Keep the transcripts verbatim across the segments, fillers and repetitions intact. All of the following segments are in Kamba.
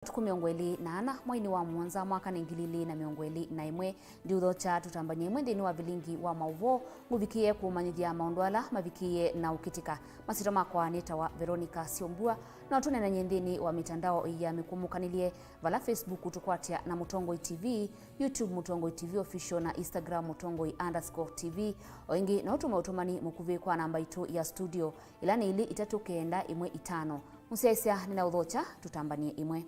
Matukũ mĩongo ĩlĩ na ana mweinĩ wa mũonza mwaka nĩ ngili ilĩ na mĩongo ĩlĩ na ĩmwe. Ndiũthokya tũtambany'e ĩmwe nthĩnĩ wa vilingi wa maũvoo ngũvikĩe kũmanyĩthya maũndũ ala mavikĩie na ũkĩtĩka. Masyĩtwa makwa nĩtawa Veronica Syombua. No tũneenany'e nthĩnĩ wa mĩtandao ya mĩkũmũkanĩlye, vala Facebook tũkwatya na Mũtongoi T V, YouTube Mũtongoi T V Official, na Instagram Mũtongoi underscore T V. O ĩngĩ, no ũtũme ũtũmani mũkuvĩ kwa namba itũ ya studio, ĩla nĩ ilĩ itatũ kenda ĩmwe itano. Mũsyaĩĩsya nĩnaũthokya tũtambany'e ĩmwe.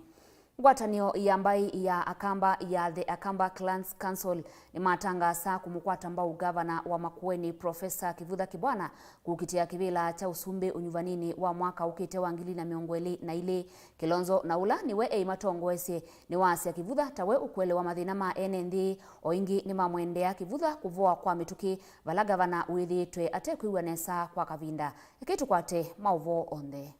Ngwatanĩo ya mbaĩ ya Akamba ya The Akamba Clans Council nĩmatangaasa kũmũkwata mbau ngavana wa Makueni, Professor Kivutha Kibwana, kũkitĩa kĩvĩla kya ũsumbĩ ũnyuvaninĩ wa mwaka ũkĩte wa ngili na mĩongo ĩlĩ na ilĩ. Kilonzo, na ũla nĩwe eimatongoesye, nĩwasya Kivutha tawe ũkũelewa mathĩna ma ene nthĩ, o ĩngĩ nĩmamwendea Kivutha kũvoa kwa mĩtũkĩ, vala ngavana wĩthĩĩtwe atekwĩw'a nesa kwa kavinda. Ekei tũkwate maũvoo onthe.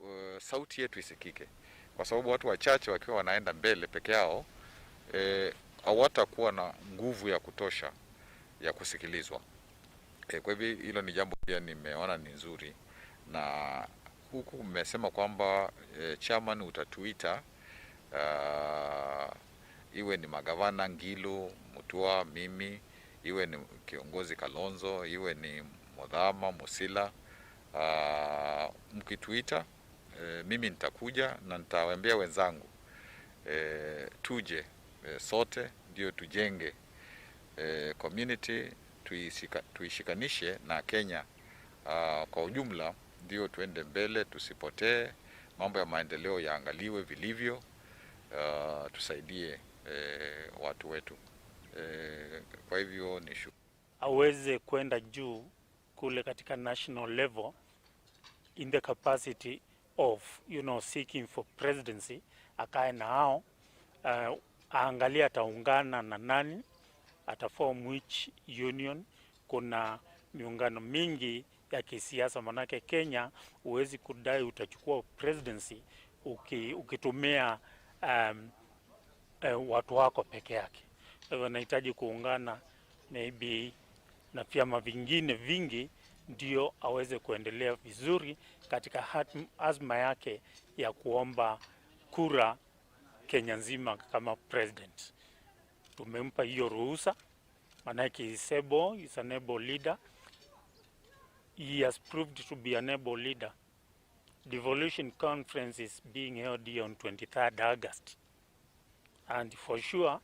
Eh, sauti yetu isikike, kwa sababu watu wachache wakiwa wanaenda mbele peke yao, eh, hawatakuwa na nguvu ya kutosha ya kusikilizwa. Eh, kwa hivyo hilo ni jambo pia nimeona ni nzuri, na huku mmesema kwamba, eh, chairman utatuita, ah, iwe ni magavana Ngilu, Mutua, mimi, iwe ni kiongozi Kalonzo, iwe ni Muthama, Musila, ah, mkituita, eh, mimi nitakuja na nitawaambia wenzangu, eh, tuje, eh, sote ndio tujenge, eh, community, tuishika-, tuishikanishe na Kenya, ah, kwa ujumla, ndio tuende mbele, tusipotee, mambo ya maendeleo yaangaliwe vilivyo, ah, tusaidie, eh, watu wetu. Eh, kwa hivyo ni shu- Aweze kwenda juu kule katika national level in the capacity of, you know, seeking for presidency, akae na hao, uh, aangalie ataungana na nani, ataform which union. Kuna miungano mingi ya kisiasa, manake Kenya huwezi kudai utachukua presidency uki-, ukitumia, um, eh, watu wako peke yake. Kwa hivyo anahitaji kuungana maybe na vyama vingine vingi ndio aweze kuendelea vizuri katika hat-, azma yake ya kuomba kura Kenya nzima kama president. Tumempa hiyo ruhusa, manake he's able, he's an able leader. He has proved to be an able leader. Devolution Conference is being held here on twenty-third August. And for sure,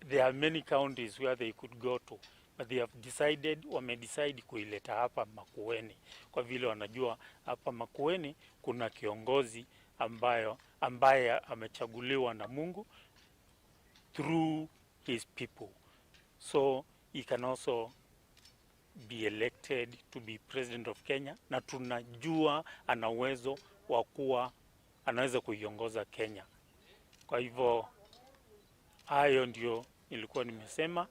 there are many counties where they could go to, but they have decided, wamedecide kuileta hapa Makueni, kwa vile wanajua hapa Makueni kuna kiongozi ambayo, ambaye amechaguliwa na Mungu through his people. So he can also be elected to be president of Kenya, na tunajua ana uwezo wa kuwa, anaweza kuiongoza Kenya. Kwa hivyo, hayo ndio nilikuwa nimesema,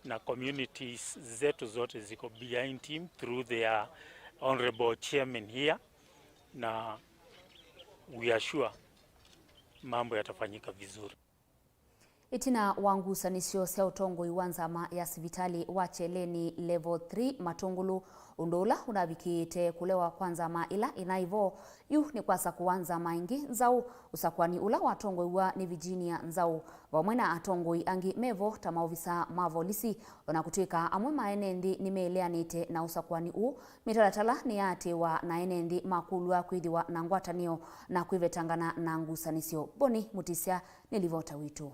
na communities zetu zote ziko behind him through their honorable chairman here, na we are sure mambo yatafanyika vizuri. Ĩtina wa ngusanĩsyo sya ũtongoi wa nzama ya sivitalĩ wa Kyeleni Level three Matũngũlũ, ũndũ ũla ũnavikĩĩte kũlewa kwa nzama ĩla ĩnaĩ vo, yu nĩ kwasakũwa nzama ĩngĩ nzaũ, ũsakũani ũla watongoew'a nĩ Virginia Nzau vamwe na atongoi angĩ me vo ta maovisa ma volisi. O na kũtw'ĩka amwe ma ene nthĩ nĩmeeleanĩte na ũsakũani ũũ, mĩtalatala nĩyaatĩĩwa na ene nthĩ makũlw'a kwĩthĩwa na ngwatanĩo na kwĩvetangana na ngusanĩsyo. Boni Mutisya nĩ livota witũ.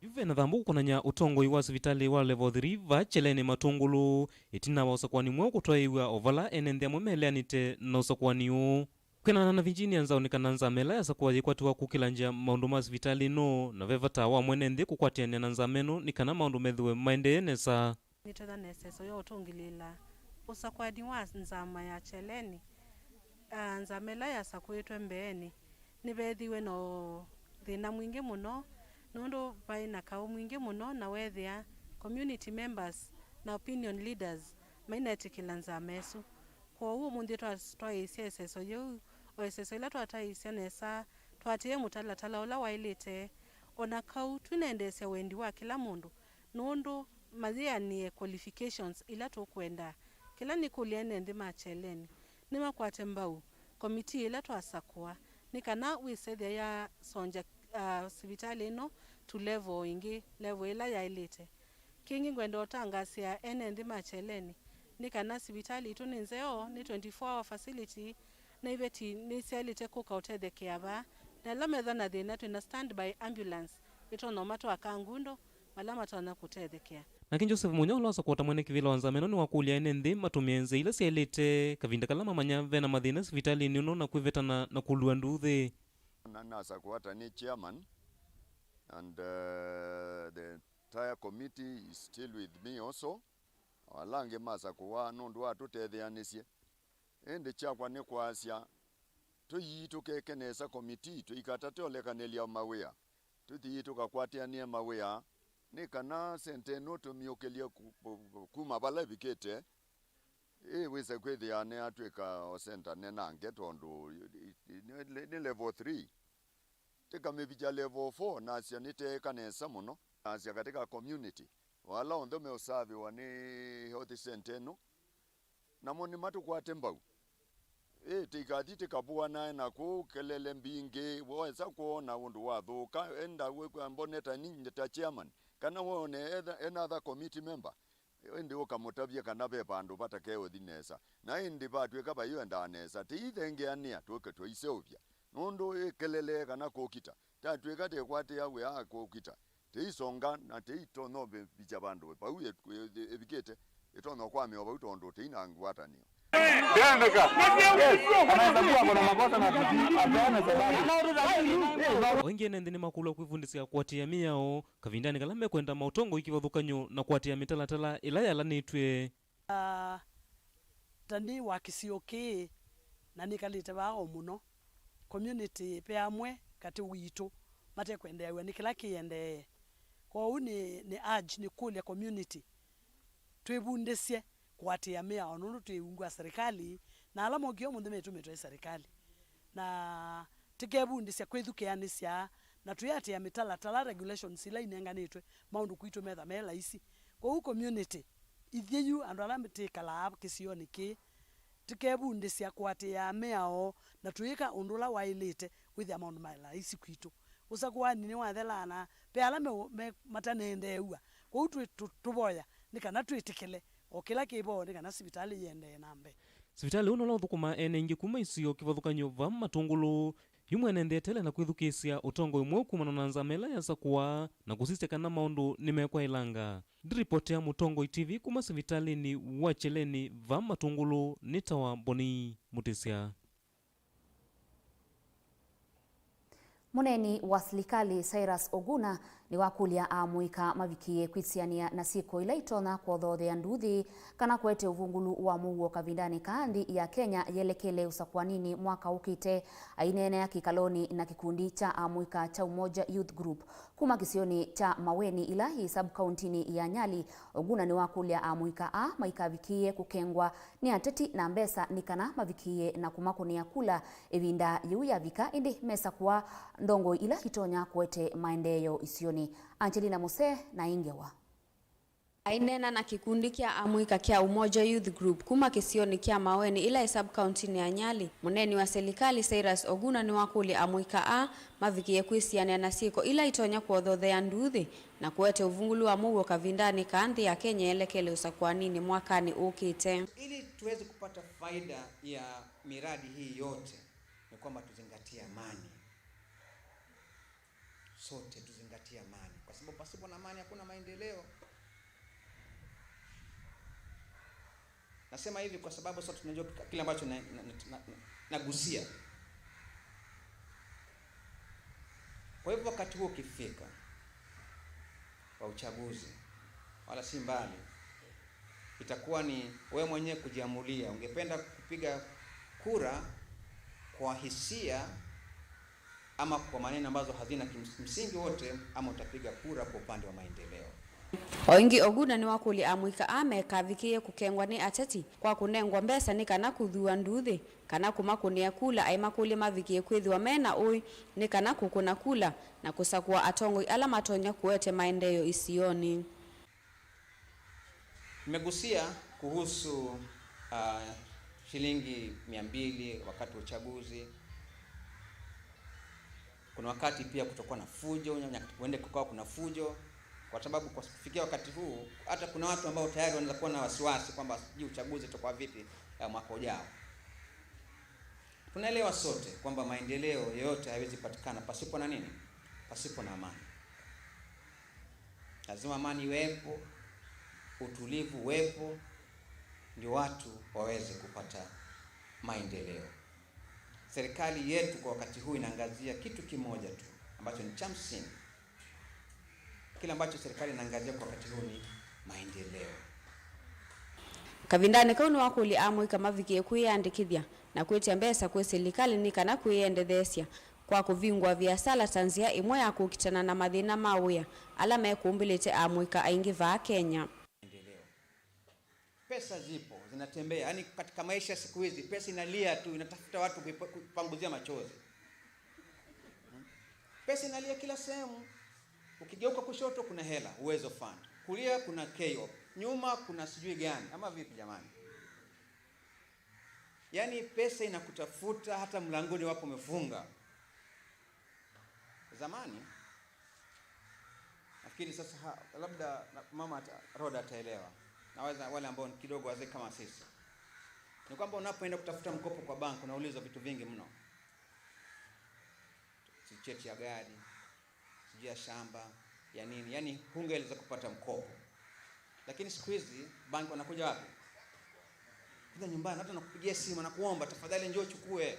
Yu ve na thambũ kũkonany'a ũtongoi wa sivitalĩ wa Level three va Kyeleni Matũngũlũ, ĩtina wa ũsakũani mweũ kũtwaĩĩw'a, o vala ene nthĩ amwe meleanĩte na ũsakũani ũũ. Kwĩanana na Virginia Nzau, nĩ kana nzama ĩla yasakũwa yĩkwatiwa kũkĩlangya maũndũ ma sivitalĩ ĩno, na ve vata wa mwene nthĩ kũkwatĩanĩa na nzama ĩno nĩ kana maũndũ methĩwe maendee nesa. Nĩtwĩtha na ĩseso ya ũtũngĩlĩĩla ũsakũani wa nzama ya Kyeleni. Ah, nzama ĩla yasakũĩtwe mbeenĩ, nĩveethiwe na thĩna mwingĩ mũno, nũndũ vaĩ na kaũ mwingĩ mũno, na weethĩa community members na opinion leaders mainetĩkĩla nzama ĩsu. Kwoou ũmũnthĩ twa-, twaĩsya ĩseso yĩu, o ĩseso ĩla twataĩisye nesa, twaatĩĩe mũtalatala ũla waĩlĩte. O na kau twĩnaendeesya wendi wa kĩla mũndũ, nũndũ mayĩanĩe qualifications ila tũkwenda. Kĩla nĩkũlya ene nthĩ ma Kyeleni nĩmakwate mbau komitii ĩla twasakũa nĩ kana wĩsethya yasongya, ah, sivitalĩ ĩno to level ĩngĩ, level ĩla yaĩlĩte. Kĩngĩ ngwenda ũtangaasĩa ene nthĩ ma Kyeleni nĩ kana sivitalĩ itũ nĩ nzeo, nĩ twenty-four hour facility, na iveti nĩsyaĩlĩte kũka ũtethekea vaa, na ala methwa na thĩna twĩ na standby ambulance ĩtonya ũmatwaa Kangundo vala matonya kũtethekea. Nake Joseph Munya, ũla wasakũwa ta mwene kĩvĩla wa nzama ĩno, nĩwakũlya ene nthĩ matũmĩe nzĩa ila syaĩlĩte kavinda kala mamanya vena mathĩna sivitalĩnĩ ũno na kwĩvetana na kũlua nduuthĩ. Na nasakũwa ta nĩ chairman, and, uh, the entire committee is still with me also. O ala angĩ masakũwa nũndũ wa tũtetheanĩsye. Ĩndĩ kyakwa nĩ kwasya, tũyii tũkeke nesa komitii, tũikatate ũlekanĩlya mawĩa. Tũthi tũkakwatĩanĩe mawĩa, nĩ kana senta ĩno tũmyũkĩlye ku-, ku-, kuma vala ĩvikĩte, ĩ wĩse kwĩthĩa nĩyatw'ĩka o senta nenange, tondũ nĩ, nĩ level three. Tĩkamĩvikya level four, nasya nĩteeka nesa mũno. Nasya katika community, o ala onthe meũsavĩwa nĩ health center ĩno, namo nĩmatũkwate mbau. Ĩ, tĩikathi tĩkavũanae na kũu kelele mbingĩ, woesa kwona ũndũ wathũka, enda wĩkw'a mbone ta ni, ta chairman, kana wone etha, another committee member, ĩndĩ ũkamũtavya kana ve vandũ vatakeũthi nesa. Na ĩndĩ vatw'ĩka vaiũendaa nesa, tĩithengeanĩa tũke twaiseũvya, nũndũ ĩ kelele kana kũkita, tatw'ĩka tĩkwatĩa wĩa kũkita, tĩisonga na tĩitonya ũvikya vandũ vau ĩ-, ĩ-, ĩvikĩte, ĩtonya kwamĩwa vau tondũ tĩina ngwatanĩo. Ndendeka. Yes. Anaweza kuwa ako na makosa na tusi-, apeane sababu. O ĩngĩ ene nthĩ nĩmakũlwa kwĩvundĩsya kũatĩĩa mĩao kavindanĩ kala mekwenda maũtongoi kĩvathũkany'o na kũatĩĩa mĩtalatala ĩla yalanĩtw'e. Ah, ta nĩ wa kĩsio kĩĩ, na nĩkalĩte vaa o mũno, community ve amwe katĩ witũ matekwendeew'a nĩ kĩla kĩendee. Kwoou nĩ, nĩ urge, nĩ kũlya community twĩvundĩsye kũatĩĩa mĩao nũndũ twĩ ungu wa serikali, na ala mokie ũmũnthĩ metũmĩtwe nĩ serikali. Na tĩkevundĩsya kwĩthukĩanĩsya, na twĩatĩĩa mĩtalatala, regulations, ila inenganĩtwe, maũndũ kwitũ metha me laisi. Kwoou community, ithyĩ yu andũ ala tĩkalaa kĩsionĩ kĩĩ, tĩkevundĩsya kũatĩĩa mĩao, na tũyĩka ũndũ ũla waĩlĩte, wĩthĩa maũndũ me laisi kwitũ. Ũsakũani nĩwathelaa, na ve ala me, me, matanendeew'a. Kwoou twĩ, tũ, tũvoya nĩ kana twĩtĩkĩle o kĩla kĩ vo nĩ kana sivitalĩ yĩendee na mbee. Sivitalĩ ũũ nũla ũthũkũmaa ene aingĩ kuma isio kĩvathũkany'o va Matũngũlũ, yu mwene nthĩ eteele na kwĩthukĩĩsya ũtongoi mweũ kumana na nzama ĩla yasakũa na kũsisya kana maũndũ nĩmekwaĩlanga. Ndiripotea Mũtongoi T V kuma sivitalĩnĩ wa Kyeleni va Matũngũlũ, nĩ tawa Mboni Mũtĩsya. Mũneeni wa silikalĩ Cyrus Oguna nĩwakũlya amũika mavikĩĩe kwĩsianĩa na syĩko ila itonya kũothoothea nduuthĩ kana kũete ũvungũlu wa mũuo kavindanĩ kaa nthĩ ya Kenya yelekele ũsakũaninĩ mwaka ũkĩte. Aineenea kĩkalonĩ na kĩkundi kya amũika kya Umoja Youth Group kuma kĩsionĩ kya Maweni ila yĩ sub-kauntinĩ ya Nyali, Oguna nĩwakũlya amũika aa maikavikĩĩe kũkengwa nĩ ateti na mbesa nĩ kana mavikĩĩe na kũmakũnĩa kula ĩvinda yĩu yavika, ĩndĩ mesakũa ndongoi ila itonya kũete maendeeo isionĩ. Angelina Muse na ĩ ngewa. Aineena na kĩkundi kya amũika kya Umoja Youth Group kuma kĩsionĩ kya Maweni ĩla ĩ sub-kauntinĩ ya Nyali, mũneeni wa silikalĩ Cyrus Oguna nĩwakũlya amũika aa mavikĩĩe kwĩsianĩa na syĩko ila itonya kũothoothea nduuthĩ na kũete ũvungũlu wa mũuo kavindanĩ kaa nthĩ ya Kenya yelekele ũsakũaninĩ mwakanĩ ũkĩte. Ili tuweze kupata faida ya miradi hii yote, ni kwamba tuzingatie amani. Sote tuzingatie amani, kwa sababu pasipo na amani hakuna maendeleo. Nasema hivi kwa sababu sote tunajua kile ambacho na, na, na, na, nagusia. Kwa hivyo wakati huo ukifika wa uchaguzi, wala si mbali, itakuwa ni wewe mwenyewe kujiamulia. Ungependa kupiga kura kwa hisia ama kwa maneno ambazo hazina kims-, msingi wote, ama utapiga kura kwa upande wa maendeleo. O ĩngĩ, Oguna nĩwakũlya amũika aa mekavikĩĩe kũkengwa nĩ ateti kwa kũnengwa mbesa nĩ kana kũthua nduuthĩ kana kũmakũnĩa kula, aimakũlya mavikĩĩe kwĩthĩwa me na ũĩ nĩ kana kũkũna kula na kũsakũa atongoi ala matonya kũete maendeeo isionĩ. Nimegusia kuhusu, ah, shilingi mia mbili wakati wa uchaguzi. Kuna wakati pia kutokuwa na fujo, nyakati huenda kukawa kuna fujo, kwa sababu kwa kufikia wakati huu, hata kuna watu ambao tayari wanaweza kuwa na wasiwasi kwamba sijui uchaguzi utakuwa vipi, eh, mwaka ujao. Tunaelewa sote kwamba maendeleo yoyote hayawezi patikana pasipo na nini? Pasipo na amani. Lazima amani iwepo, utulivu uwepo, ndio watu waweze kupata maendeleo. Serikali yetu kwa wakati huu inaangazia kitu kimoja tu ambacho ni cha msingi. Kile ambacho serikali inaangazia kwa wakati huu ni maendeleo. Kavindanĩ kau nĩwakũlya amũika mavikie kwĩyandĩkĩthya na kwĩtya mbesa kwĩ silikalĩ nĩ kana kwĩyendetheesya kwa kũvingũa viasala ta nzĩa ĩmwe ya kũkitana na mathĩna ma wĩa ala mekũmbĩlĩte amũika aingĩ vaa Kenya. Pesa zipo, zinatembea. Yaani katika maisha siku hizi, pesa inalia tu, inatafuta watu kuipa-, kupanguzia machozi. Hmm? Pesa inalia kila sehemu. Ukigeuka kushoto kuna hela, Uwezo Fund. Kulia kuna K O P. Nyuma kuna sijui gani. Ama vipi jamani? Yaani pesa inakutafuta hata mlangoni wako umefunga. Zamani, nafikiri sasa ha-, labda na-, mama ata-, Rhoda ataelewa. Naweza wale ambao ni kidogo wazee kama sisi. Ni kwamba unapoenda kutafuta mkopo kwa bank unaulizwa vitu vingi mno. Si cheti ya gari, sijui ya shamba, ya nini. Yaani hungeleza kupata mkopo. Lakini siku hizi bank wanakuja wapi? Kuja nyumbani, hata nakupigia simu na kuomba, "Tafadhali njoo chukue."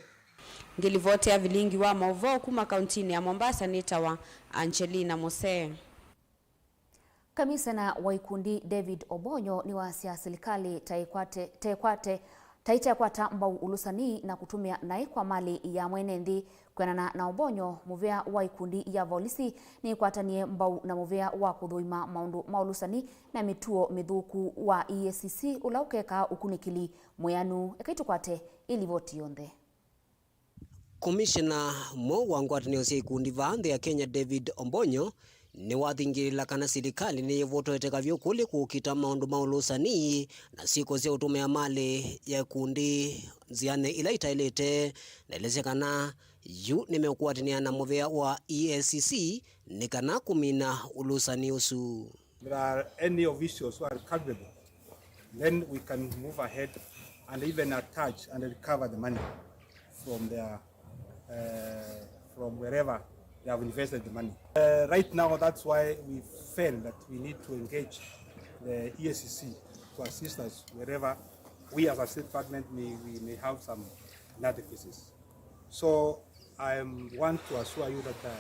Ngĩlivotea vilingi wa maũvoo kuma kauntinĩ ya Mombasa nĩtawa Angelina Mose. Kamisena wa ikundi David Obonyo nĩwasya silikalĩ ta ĩkwate, ta ĩkwate, ta ĩtekwata mbau ũlũsani na kũtũmĩa naĩ kwa malĩ ya mwene nthĩ. Kwĩanana na Obonyo, mũvĩa wa ikundi ya volisi nĩkwatanie mbau na mũvĩa wa kũthũima maũndũ ma ũlũsani na mĩtuo mĩthũku wa E A C C, ũla ũkekaa ũkunĩkĩli mwĩanu. Ekai tũkwate ĩlivoti yonthe. Komishena mweũ wa ngwatanĩo sya ikundi vaa nthĩ ya Kenya, David Obonyo, nĩwathingĩlĩla kana silikalĩ nĩyĩvotoete kavyũ kũlĩ kũkita maũndũ ma ũlũsani na syĩko sya ũtũmĩa malĩ ya ikundi nzĩanĩ ila itaĩlĩte, na elesya kana yu nĩmeũkũatĩnĩa na mũvĩa wa E A C C nĩ kana kũmina ũlũsani ũsu. There are any officials who are culpable, then we can move ahead and even attach and recover the money from their, uh, from wherever they have invested the money. Uh, right now, that's why we felt that we need to engage the E A C C to assist us wherever we as a state department may, we may have some inadequacies. So I want to assure you that, uh,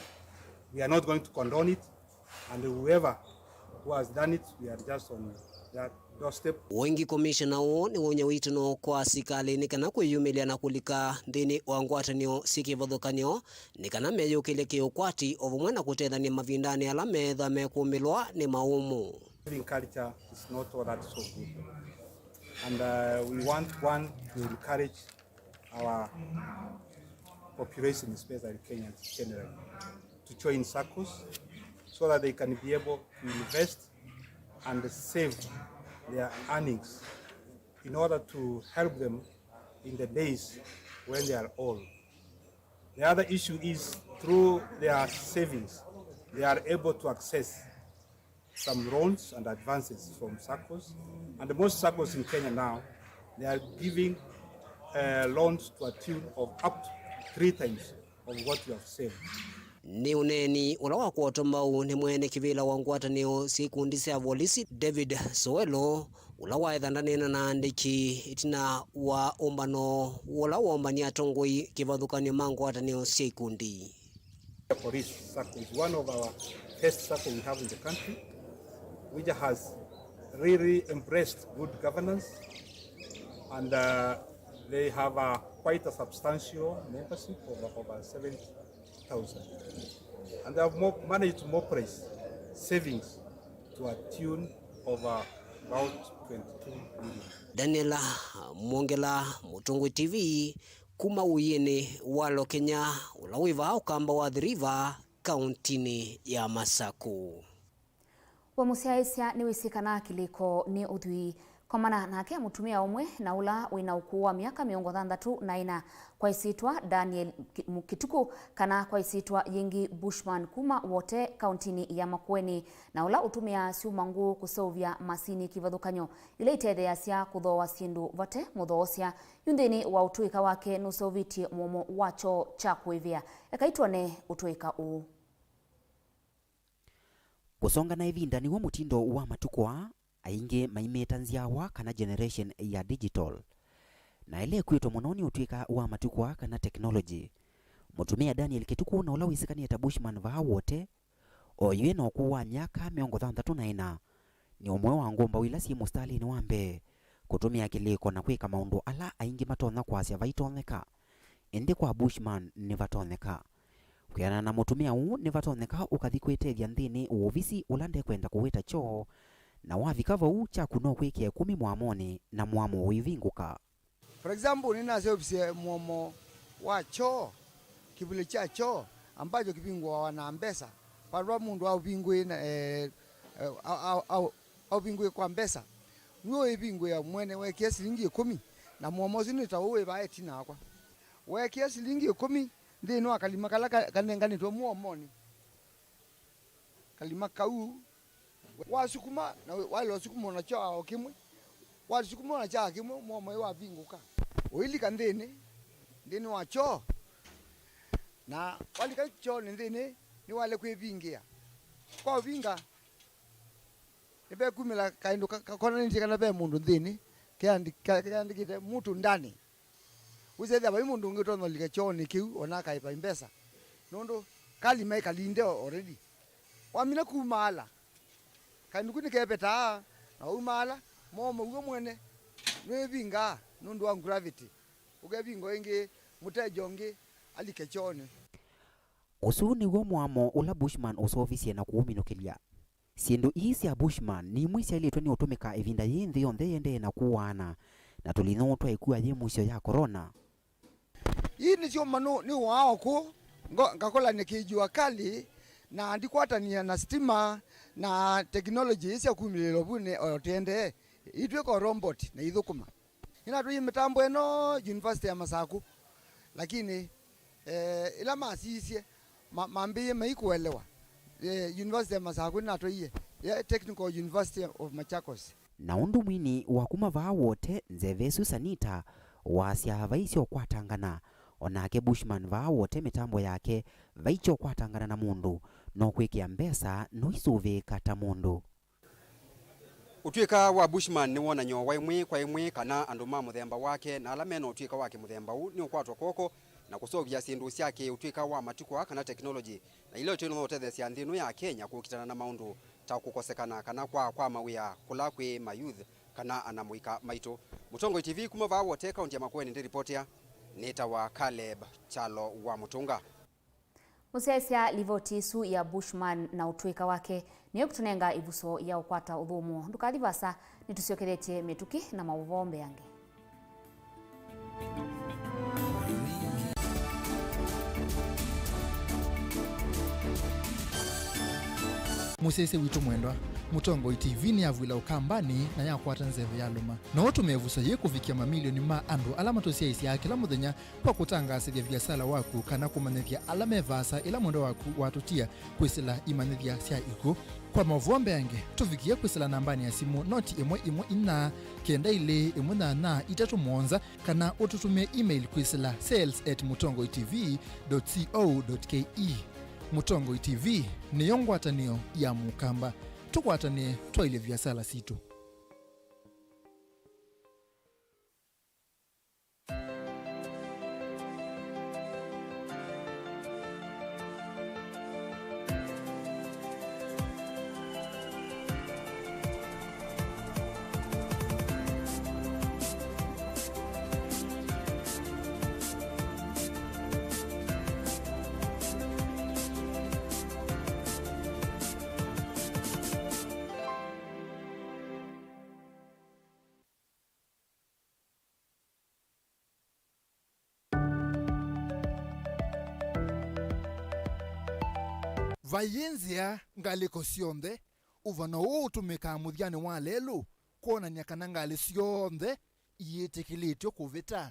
we are not going to condone it. And whoever who has done it, we are just on their doorstep. Ũngĩ, komishena ũũ nĩwoonie wĩtano kwa asikalĩ nĩ kana kwĩyumĩlya na kũlika nthĩnĩ wa ngwatanĩo syĩ kĩvathũkany'o nĩ kana meyũkĩlye kĩũkwati o vamwe na kũtethany'a mavindanĩ ala meetha mekũmĩlwa nĩ maũmũ. Living culture is not all that so good. And, uh, we want, one, to encourage our population, especially Kenyans generally, to join saccos so that they can be able to invest and save their earnings in order to help them in the days when they are old. The other issue is, through their savings, they are able to access some loans and advances from saccos, and most saccos in Kenya now, they are giving, uh, loans to a tune of up to three times of what you have saved. Nĩ ũneeni ũla wakwatwa mbau nĩ mwene kĩvĩla wa ngwatanĩo sya ikundi sya volisi, David Sowelo, ũla waetha ndaneena na andĩki ĩtina wa ũmbano ũla waũmbanie atongoi kĩvathũkany'o ma ngwatanĩo sya ikundi. Police sacco is one of our best sacco we have in the country, which has really embraced good governance, and, uh, they have, uh, quite a substantial membership of over seventy thousand, and they have mo-, managed to mobilize savings to a tune of, uh, about twenty-two million. Daniela Mwongela, Mũtũngũi T V, kuma ũiĩnĩ wa Lokenya, ũla wĩ vaa ũkamba wa Athi River, kauntinĩ ya Masaku. We mũsyaĩĩsya nĩwĩsĩ kana kĩlĩko nĩ ũthwii. Komana nake mũtumĩa ũmwe na ũla wĩ na ũkũũ wa myaka mĩongo thanthatũ na ĩna kwa ĩsyĩtwa Daniel Ki-, Mu-, Kĩtukũ, kana kwa ĩsyĩtwa yĩngĩ Bushman, kuma Wote, kauntinĩ ya Makueni, na ũla ũtũmĩaa syũma ngũũ kũseũvya masini kĩvathũkany'o ila itetheeasya kũthooa syĩndũ vate mũthoosya. Yu nthĩnĩ wa ũtũĩka wake nũseũvĩtye mũomo wa kyoo kya kũĩvĩa. Ekai twone ũtũĩka ũũ. Kũsongana ĩvinda nĩw'o mũtindo wa matukũ aa, aingĩ maimĩta nzyawa kana generation ya digital. Na ĩla ĩkwĩtwe mũno nĩ ũtw'ĩka wa matukũ aa kana technology. Mũtumĩa Daniel Kĩtukũ, na ũla wĩsĩkanĩe ta Bushman vaa Wote, oyũe na ũkũũ wa myaka mĩongo thanthatũ na ĩna, nĩ ũmwe wa ngũmbaũ ila syĩ mũsitalĩnĩ wa mbee kũtũmĩa kĩlĩko na kwĩka maũndũ ala aingĩ matonya kwasya vaitonyeka, ĩndĩ kwa Bushman nĩvatonyeka. Kwĩanana na mũtumĩa ũũ, nĩvatonyeka ũkathi kwĩtethya nthĩnĩ wa ovisi ũla ndekwenda kũwĩta kyoo, na wavika vau, kyaku no kwĩkĩa ĩkũmi mũamonĩ na mũamo ũivingũka. For example, nĩnaseũvisye mũomo wa kyoo, kĩvulĩ kya kyoo ambacho kĩvingũawa na mbesa. Vandũ va mũndũ aũvingũĩ na, eh, eh, au- au- au- aũvingũĩ kwa mbesa, nue ũĩvingũĩa mwene, wekĩa silingi ĩkũmi, na mũomo ũsu nĩ ta ũũ wĩ vaa ĩtina wakwa. Wekĩa silingi ĩkũmi nthĩnĩ wa kalima kala ka- kanenganĩtwe mũomonĩ, kalima kau wasukuma, na waĩle ũsukuma na kyaa o kĩmwe, wasukuma na kyaa kĩmwe, mũomo ĩ wavingũka, ũilika nthĩnĩ, nthĩnĩ wa kyoo, na walika kyoonĩ nthĩnĩ, nĩwaĩle kwĩvingĩa. Kwa ũvinga, nĩvekumĩla kaĩndũ ka- kakonanĩtye kana ve mũndũ nthĩnĩ, keandi- ka- keandĩkĩte "mtu ndani". Wĩsethĩa vai mũndũ ũngĩ ũtonya ũlika kyoonĩ kĩu, ona akaĩva mbesa, nũndũ kalima ĩkalinde already. Wamina kumaala, kaĩndũ kau nĩkevetaa, na waumaala, mũomo w'o mwene nĩwĩvingaa nũndũ wa gravity, ũkevingwa ĩngĩ, mũteja ũngĩ alike kyoonĩ. Ũsu nĩw'o mũamo ũla Bushman ũseũvisye na kũũminũkĩlya. Syĩndũ ii sya Bushman nĩ imwe syaĩlĩtwe nĩ ũtũmĩka ĩvinda yĩĩ nthĩ yonthe ĩendee na kũaana na tũlinyũ twa ĩkua yĩ mũisyo ya corona. Ii nĩsyo manũ nĩ waa ũkũ, ngo- ngakolany'a kĩjua kali, na ndikwatany'a na sitima na teknolongĩ ii sya kumĩlĩlwa vunĩ o tĩendee, itw'ĩka o robot na ithũkũma. Nĩnatwaie mĩtambo ĩno University ya Masakũ, lakini, eh, ĩla masisye, ma- mambĩĩe maikũelewa. Eh, University ya Masakũ nĩnatwaie, eh, Technical University of Machakos. Na ũndũ mwini wa kuma vaa Wote, Nzeve Susanita, wasya vai syokwatangana, o nake Bushman vaa Wote mĩtambo yake vai kyokwatangana na mũndũ, no kwĩkĩa mbesa no isũvĩĩka ta mũndũ. Ũtw'ĩka wa Bushman nĩ wonany'o wa ĩmwe kwa ĩmwe kana andũ ma mũthemba wake na ala me na ũtw'ĩka wa kĩmũthemba ũũ nĩ ũkwatwa kw'oko na kũseũvya syĩndũ sya kĩ-ũtw'ĩka wa matukũ aa kana technology, na ila itonya ũtetheesya nthĩ ĩno ya Kenya kũkitana na maũndũ ta kũkosekana kana kwaa kwa mawĩa kũla kwĩ ma youth kana ana mũika maitũ. Mũtongoi T V kuma vaa Wote, kaunti ya Makueni, ndĩripotea. Nĩtawa Caleb Kyalo wa Mũtũnga. Mũsyaĩĩsya livoti ĩsu ya Bushman na ũtw'ĩka wake, nĩyo ĩkũtũnenga ĩvuso ya ũkwata ũthũmũo. Ndũkathi vaasa, nĩtũsyokethetye mĩtũkĩ na maũvoo mbeange. Mũsyaĩĩsya witũ mwendwa, Mũtongoi T V nĩyavw'ĩla Ũkambanĩ na yakwata nzeve ya lũma. No ũtũme ĩvuso yĩĩ kũvikĩa mamilioni ma andũ ala matũsyaĩĩsyaa kĩla mũthenya kwa kũtangaasĩthya viasala waku kana kũmanyĩthya ala me vaasa ĩla mwendwa waku watũtia kwĩsĩla imanyĩthya sya ikw'ũ. Kwa maũvoo mbeange, tũvikĩe kwĩsĩla nambanĩ ya simũ noti ĩmwe ĩmwe inya kenda ilĩ ĩmwe nyanya itatũ mũonza, kana ũtũtũmĩe email kwĩsĩla sales at mũtongoi T V dot co dot K E. Mũtongoi T V nĩyo ngwatanĩo ya Mũkamba. Tũkwatanĩe twaĩlye viasala sitũ. Vaiĩ nzĩa ngalĩko syonthe, ũvano ũũ ũtũmĩkaa mũthyanĩ wa lelũ kwonany'a kana ngalĩ syonthe iyĩtĩkĩlĩtw'e kũvĩta.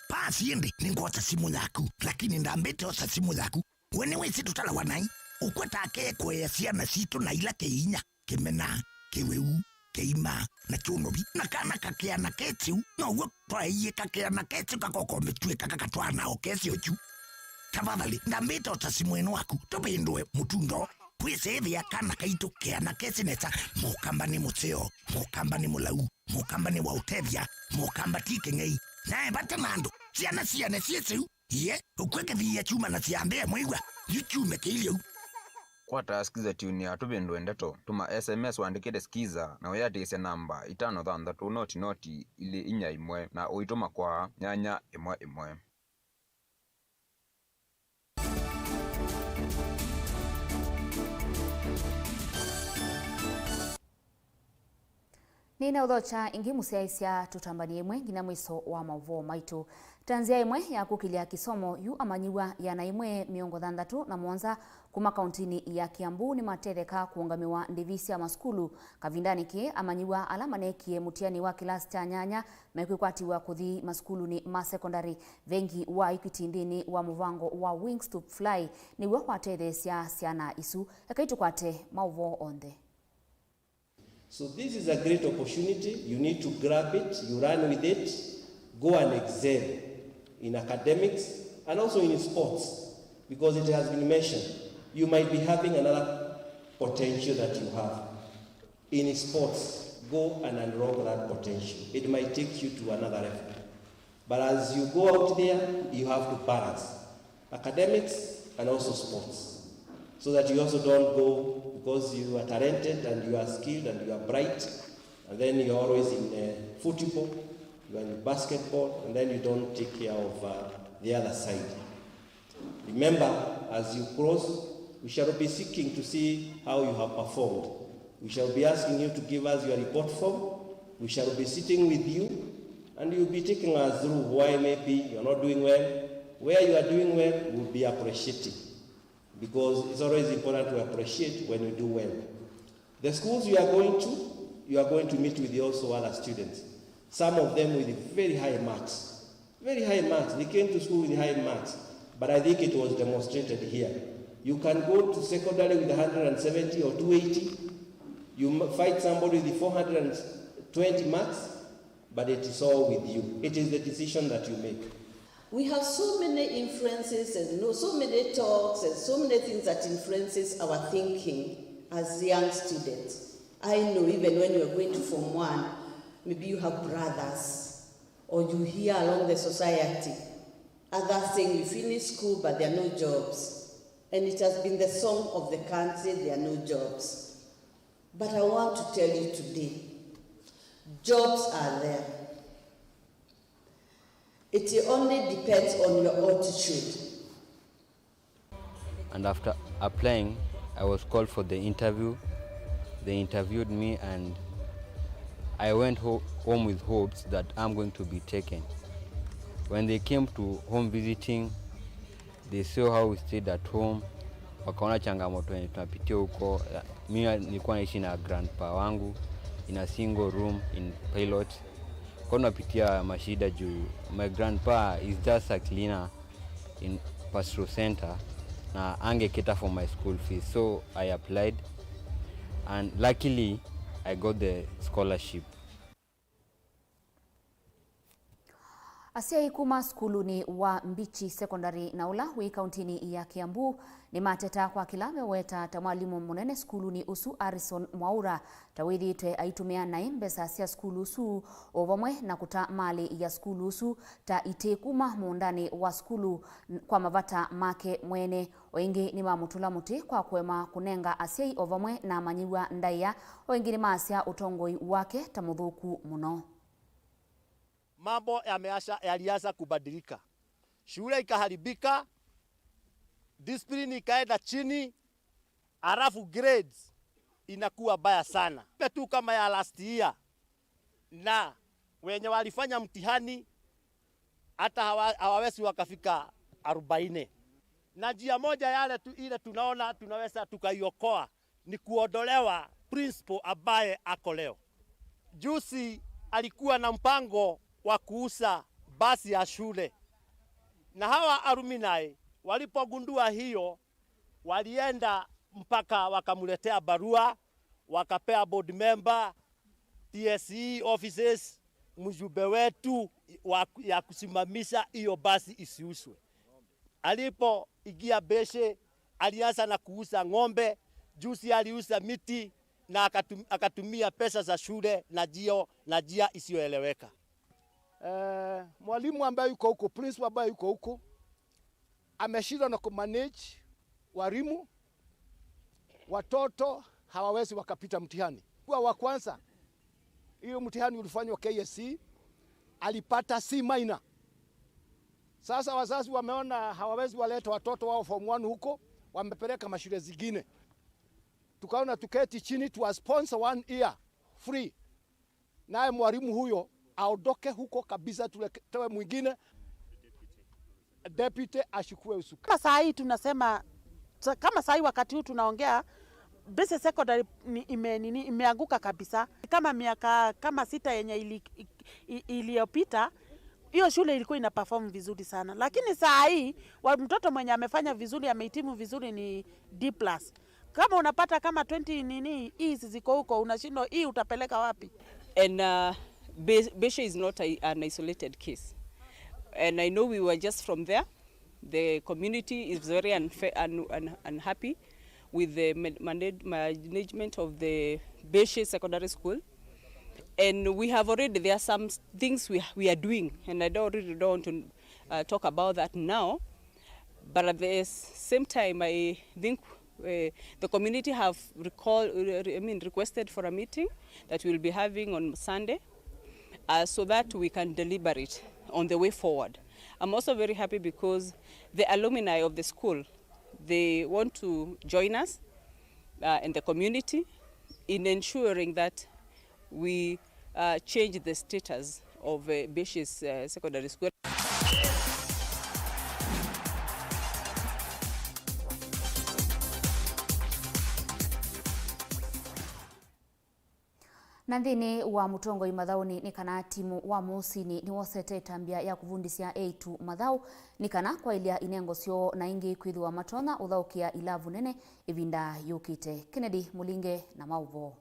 Pasi ĩndĩ nĩngwosa simũ yaku, lakini ndambĩte osa simũ yaku. We nĩwĩsĩ tũtalawa naĩ? Ũkw'o ta ake kũea syana sitũ na ila kĩinya, kĩmena, kĩwĩu, kĩima, na kyũnovi. Na kana kakeana kesĩu, now'o twaeie kakeana kesĩ kakoko mĩtw'ĩka kakatwaana o kesĩ ũkyu. Tafadhali, ndambĩte osa simũ ĩno waku, tũvĩndũe mũtundo. Twĩsĩĩthĩa kana kaitũ keana kesĩ nesa. Mũkamba nĩ mũseo, mũkamba nĩ mũlau, mũkamba nĩ wa ũtethya, mũkamba ti kĩng'ei. Nae vata na andũ, syana siane syĩsĩu. Iye, ũkw'e kĩthiia kyuma na syambĩa mwĩw'a, yu kyume kĩilyĩ ũu. Kwata Skiza Tune ya Tũvĩndũe Ndeto. Tũma S M S wandĩkĩte Skiza na ũyĩatĩĩsya namba itano thanthatũ noti noti ilĩ inya ĩmwe na ũitũma kwa nyanya ĩmwe ĩmwe. Nĩnaũthokya ĩngĩ mũsyaĩĩsya tũtambany'e ĩmwe nginya mwĩso wa maũvoo maitũ. Ta nzĩa ĩmwe ya kũkĩlya kĩsomo, yu amanyĩw'a ĩana ĩmwe mĩongo thanthatũ na mũonza kuma kauntinĩ ya Kiambu nĩmatetheka kũũngamĩwa ndĩvi sya masukulu. Kavindanĩ kĩĩ, amanyĩw'a ala maneekie mũtiani wa kĩlasi kya nyanya mekwĩkwatĩw'a kũthi masukulunĩ ma sekondalĩ. Vengi wa Equity nthĩnĩ wa mũvango wa Wings to Fly nĩw'o watetheesya syana isu. Ekai tũkwate maũvoo onthe. So this is a great opportunity. You need to grab it, you run with it, go and excel in academics and also in sports, because it has been mentioned. You might be having another potential that you have. In sports, go and unlock that potential. It might take you to another level. But as you go out there, you have to balance academics and also sports, so that you also don't go because you are talented and you are skilled and you are bright, and then you are always in uh, football, you are in basketball, and then you don't take care of uh, the other side. Remember, as you cross, we shall be seeking to see how you have performed. We shall be asking you to give us your report form. We shall be sitting with you, and you'll be taking us through why maybe you're not doing well. Where you are doing well, we'll be appreciating, because it's always important to appreciate when you do well. The schools you are going to, you are going to meet with also other students. Some of them with very high marks. Very high marks. They came to school with high marks. But I think it was demonstrated here. You can go to secondary with one hundred seventy or two eighty. You m- fight somebody with four hundred twenty marks, but it is all with you. It is the decision that you make. We have so many influences and no, so many talks and so many things that influences our thinking as young students. I know even when you are going to form one, maybe you have brothers or you hear along the society, others saying you finish school but there are no jobs. And it has been the song of the country, there are no jobs. But I want to tell you today, jobs are there. It only depends on your attitude. And after applying, I was called for the interview. They interviewed me and I went ho- home with hopes that I'm going to be taken. When they came to home visiting, they saw how we stayed at home, wakaona changamoto yenye tunapitia huko. Mi nilikuwa naishi na grandpa wangu in a single room in Pilot. Kwa tunapitia mashida juu my grandpa is just a cleaner in Pastoral Center na ange cater for my school fees, so I applied and luckily I got the scholarship. Asyai kuma sukulunĩ wa Mbichi Secondary na ũla wĩ kauntinĩ ya Kiambu nĩmateta kwa kĩla meweta ta mwalimũ mũnene sukulunĩ ũsu, Harrison Mwaura, ta wĩthĩĩtwe aitũmĩa naĩ mbesa sya sukulu ũsu, o vamwe na kũta malĩ ya sukulu ũsu ta itĩ kuma mũũndanĩ wa sukulu n- kwa mavata make mwene. O ĩngĩ nĩmamũtũla mũtĩ kwa kũema kũnenga asyai o vamwe na amanyĩw'a ndaĩa. O ĩngĩ nĩmaasya ũtongoi wake ta mũthũku mũno. Mambo yameasha, yalianza kubadilika. Shule ikaharibika, discipline ikaenda chini, halafu grades inakuwa mbaya sana. Pe tu kama ya last year, na wenye walifanya mtihani hata hawa- hawawezi wakafika arobaini. Na njia moja yale tu, ile tunaona tunaweza tukaiokoa ni kuondolewa principal ambaye ako leo. Juzi alikuwa na mpango wa kuuza basi ya shule, na hawa alumni walipogundua hiyo, walienda mpaka wakamletea barua, wakapea board member, T S E offices, mjumbe wetu wa, ya kusimamisha hiyo basi isiuzwe. Alipoingia Beshe, alianza na kuuza ng'ombe, juzi aliuza miti na akatum-, akatumia pesa za shule na jio, na njia isiyoeleweka. Eh, mwalimu ambaye yuko huko, principal ambaye yuko huko, ameshindwa na kumanage walimu, watoto hawawezi wakapita mtihani. Kwa wa kwanza, hiyo mtihani ulifanywa K S C E, alipata C minor. Sasa wazazi wameona hawawezi waleta watoto wao form one huko, wamepeleka mashule zingine. Tukaona tuketi chini, tuwa sponsor one year free. Naye mwalimu huyo aondoke huko kabisa, tuletewe mwingine, deputy achukue usukani. Kama saa hii tunasema, sa-, kama saa hii wakati huu tunaongea, Beshe Secondary ni ime-, nini, imeanguka kabisa. Kama miaka kama sita yenye ili-, i-, i-, iliyopita, hiyo shule ilikuwa ina perform vizuri sana. Lakini saa hii, wa-, mtoto mwenye amefanya vizuri, amehitimu vizuri ni D plus. Kama unapata kama twenty nini, E's ziko huko, unashindwa hii utapeleka wapi? And uh, Be-, Beshe is not a, an isolated case. And I know we were just from there. The community is very unfa-, un-, un-, unhappy with the man-, manage-, management of the Beshe Secondary School. And we have already, there are some s-, things we, we are doing, and I don't, really don't want to uh, talk about that now. But at the s-, same time, I think uh, the community have recall, uh, re-, I mean, requested for a meeting that we'll be having on Sunday, uh, so that we can deliberate on the way forward. I'm also very happy because the alumni of the school, they want to join us, uh, and the community in ensuring that we uh, change the status of uh, Beshe's uh, secondary school. Na nthĩnĩ wa mũtongoi mathaũnĩ, nĩ kana timu wa Mũũsinĩ nĩwosete ĩtambya ya kũvundĩsya eĩtu mathaũ nĩ kana kwaĩlya inengo syoo na ĩngĩ kwĩthĩwa matonya ũthaũkĩa ilavu nene ĩvinda yũkĩte. Kennedy Mũlinge na maũvoo.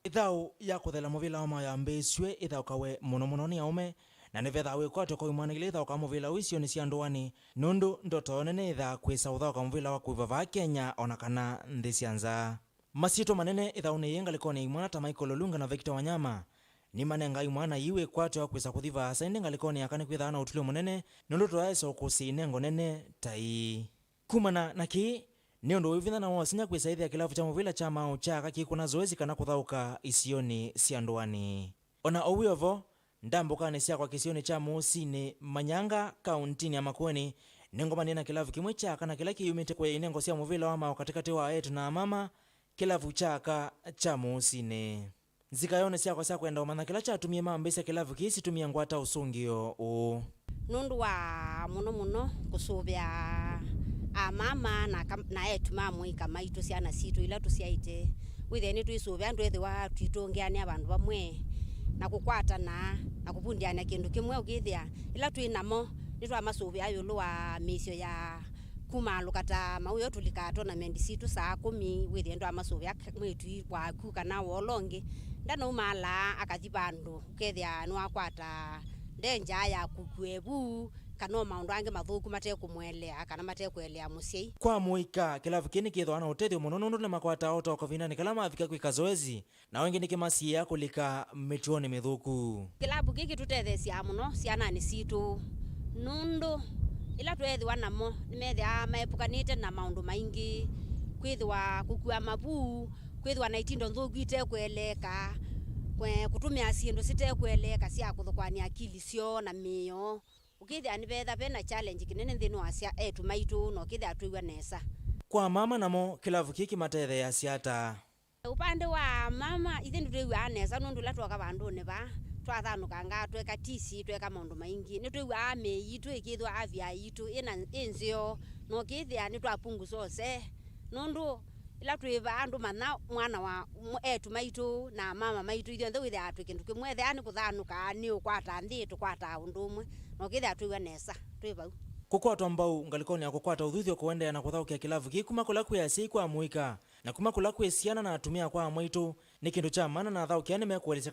Ĩthaũ ya kũthela mũvĩla wa maũ yambĩĩsw'e ĩthaũkawe mũno mũno nĩ aũme, na nĩvethaa wĩkwatyo kwa imwana ila ithaũkaa mũvĩla ũũ isionĩ sya ndũanĩ, nũndũ ndoto yoo nene ĩthaa kwĩsa ũthaũka mũvĩla wa kũĩva vaa Kenya o na kana nthĩ sya nza. Masyĩtwa manene ĩthaũnĩ yĩĩ ngalĩkonĩ ya imwana ta Michael Olunga na Victor Wanyama nĩmanengaa imwana ii wĩkwatyo wa kwĩsa kũthi vaasa, ĩndĩ ngalĩkonĩ yaka nĩkwĩthaa na ũtulyo mũnene nũndũ tũyaĩsa ũkũsĩ inengo nene ta ii. Kumana na kĩĩ, nĩ ũndũ wĩ vinya na wa ũsinya kwĩsa ĩthĩa kĩlavu kya mũvĩla kya maũ kya aka kĩkũna zoezi kana kũthaũka isionĩ sya ndũanĩ. O na ũu wĩ o vo, ndambũkanĩ syakwa kĩsionĩ kya Mũũsinĩ, Manyanga, kauntinĩ ya Makueni, nĩngomanĩe na kĩlavu kĩmwe kya aka na kĩla kĩyumĩte kũya inengo sya mũvĩla wa maũ katĩkatĩ wa eĩtu na amama, kĩlavu kya aka kya Mũũsinĩ. Nzikayonĩ syakwa sya kwenda ũmanya kĩla kyatumie mambĩĩsya kĩlavu kĩĩ situmie ngwata ũsũngĩo ũũ. Nũndũ wa mũno mũno kũsũvĩa amama na kam-, na eĩtu ma mũika maitũ, syana sitũ ila tũsyaĩte, wĩthĩe nĩtwĩsũvĩa andũ ethĩwa twitũngĩanĩa vandũ vamwe na kũkwatana na kũvundĩanĩa kĩndũ kĩmwe, ũkĩthĩa ĩla twĩ namo nĩtwamasũvĩa ĩũlũ wa mĩisyo ya kumaalũka ta maũyo tũlikaa tournament sitũ saa kũmi, wĩthĩe ndwamasũvĩa k-, mwĩĩtu waku kana wa ũla ũngĩ ndanaumalaa akathi vandũ, ũkethĩa nĩwakwata ndenja ya kũkua ĩvu kana o maũndũ angĩ mathũku matekũmũelea kana matekũelea mũsyai. Kwa mũika, kĩlavu kĩĩ nĩkĩthĩawa na ũtethyo mũno nũndũ nĩmakwataa ũtao kavindanĩ kala mavika kwĩka zoezi. Na o ĩngĩ nĩkĩmasiĩĩa kũlika mĩtuonĩ mĩthũku. Kĩlavu kĩĩ kĩtũtetheesyaa mũno syananĩ sitũ, nũndũ ĩla tweethĩwa namo nĩmethĩawa maepũkanĩte na maũndũ maingĩ, kwĩthĩwa kũkua mavu, kwĩthĩwa na itindo nthũku itekũeleeka, kwe-, kũtũmĩa syĩndũ sitekũeleeka sya kũthũkũanĩa akili syoo na mĩĩ yoo. Ũkĩthĩa nĩvetha ve na challenge kĩnene nthĩnĩ wa sya eĩtu maitũ, na ũkĩthĩa twĩw'a nesa. Kwa mama namo, kĩlavu kĩĩ kĩmatetheeasya ata? Ũpande wa mama, ithyĩ nĩtwĩw'aa nesa nũndũ ĩla twoka vandũnĩ vaa, Twathanũkangaa, tweka tisi, tweka maũndũ maingĩ, nĩtwĩw'aa mĩĩ yitũ ĩkĩthwa avya yitũ ĩna, ĩ nzeo, na ũkĩthĩa nĩtwapungusa ũsee, nũndũ ĩla twĩ vaa andũ manya mwana wa mw-, etu maitũ na mama maitũ, ithyonthe wĩthĩaa twĩ kĩndũ kĩmwe. Ethĩaa nĩ kũthanũka, nĩ ũkwata nthĩ, tũkwataa ũndũ ũmwe, na ũkĩthĩa twĩw'a nesa twĩ vau. Kũkwatwa mbau ngalĩkonĩ ya kũkwata ũthuthyo kũendeea na kũthaũkĩa kĩlavu kĩĩ kuma kũla kwĩ asyai kwa amũika, na kuma kũla kwĩ syana na atumĩa kwa amwaitũ, nĩ kĩndũ kya maana, na athaũkĩa nĩmekũelesya